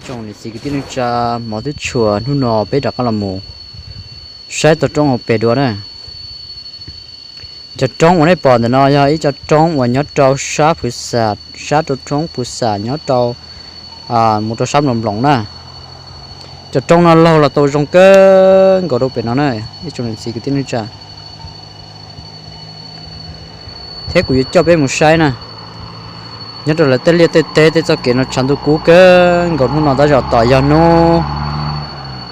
Tsoom niam txiv kwv tij neej tsa, hmov thiab tshua, hnub no peb rov qab los mus saib tau roob hauv pes dua na. Cov roob uas nej pom ntawm no yog ib co roob uas nyob rau sab Phwv Xam, sab rau roob Phwv Xam nyob rau mus rau sab Nploos Nploos na. Cov roob no laug los tau zoo kawg nkaus rau pem no na, ib tsoom niam txiv kwv tij neej tsa. Thiab kuv yuav coj peb mus saib na, nyob rau lawv tej liaj tej teb tej txoj kev no tshav ntuj kub kawg nkaus. Hnub no tab tom yog hnub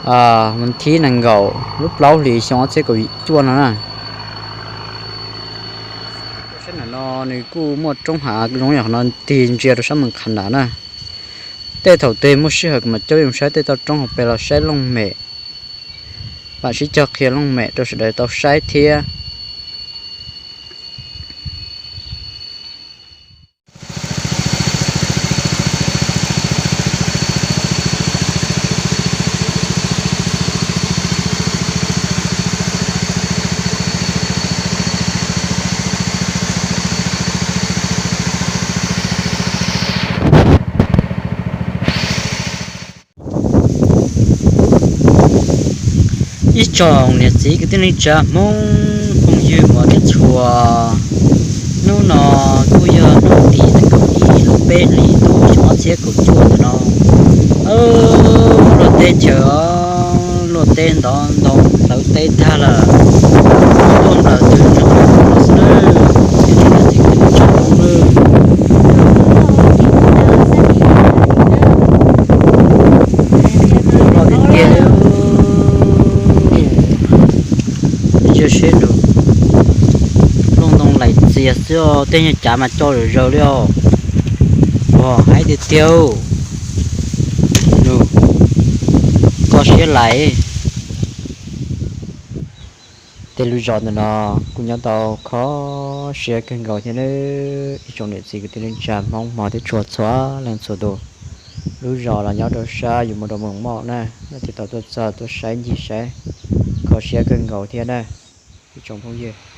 vas thib nees nkaum lub plaub hlis xyoo ob txhiab kaum cuaj no na. Sab ntawm no nws kuj muaj roob hav zoo yam qhov no tig ntsia rau sab Moos Khas Nas na. Tej thaum twg muaj sij hawm kuv mam coj peb mus saib tej toj roob hauv pes los saib looj mem, mam sib cog qhia looj mem rau sawv daws tau saib thiab. Ib tsoom niam txiv kwv tij neej tsa Hmoob phooj ywg hmov thiab tshua, hnub no kuj yog hnub tim nees nkaum ib lub peb hlis ntuj xyoo ob txhiab kaum cuaj ntawm no. Luaj teb chaws os, luaj teb ntov ntoo hlawv teb tag lawm, tuaj nplawm twg nrog peb mus no xwb nawb, ib tsoom niam txiv kwv tij neej tsa Hmoob nawb. Loj tiag tiag li. Ntsia seb nrad, looj ntoo laim txias xwb os, tej nyuag cav mas coj zom zaws li os. Ua haib tiag tiag. Nws kho siab lais. Tej lub zos ntawm no kuj nyob tau kho siab kawg nkaus thiab nawb, ib tsoom niam txiv kwv tij neej tsa Hmoob hmov thiab tshua txhua leej txhua tus. Lub zos los nyob rau sab yus mus rau Moos Moj na, leej twg tau tuaj txog tuaj saib ncig saib, kho siab kawg nkaus thiab na, ib tsoom phooj ywg.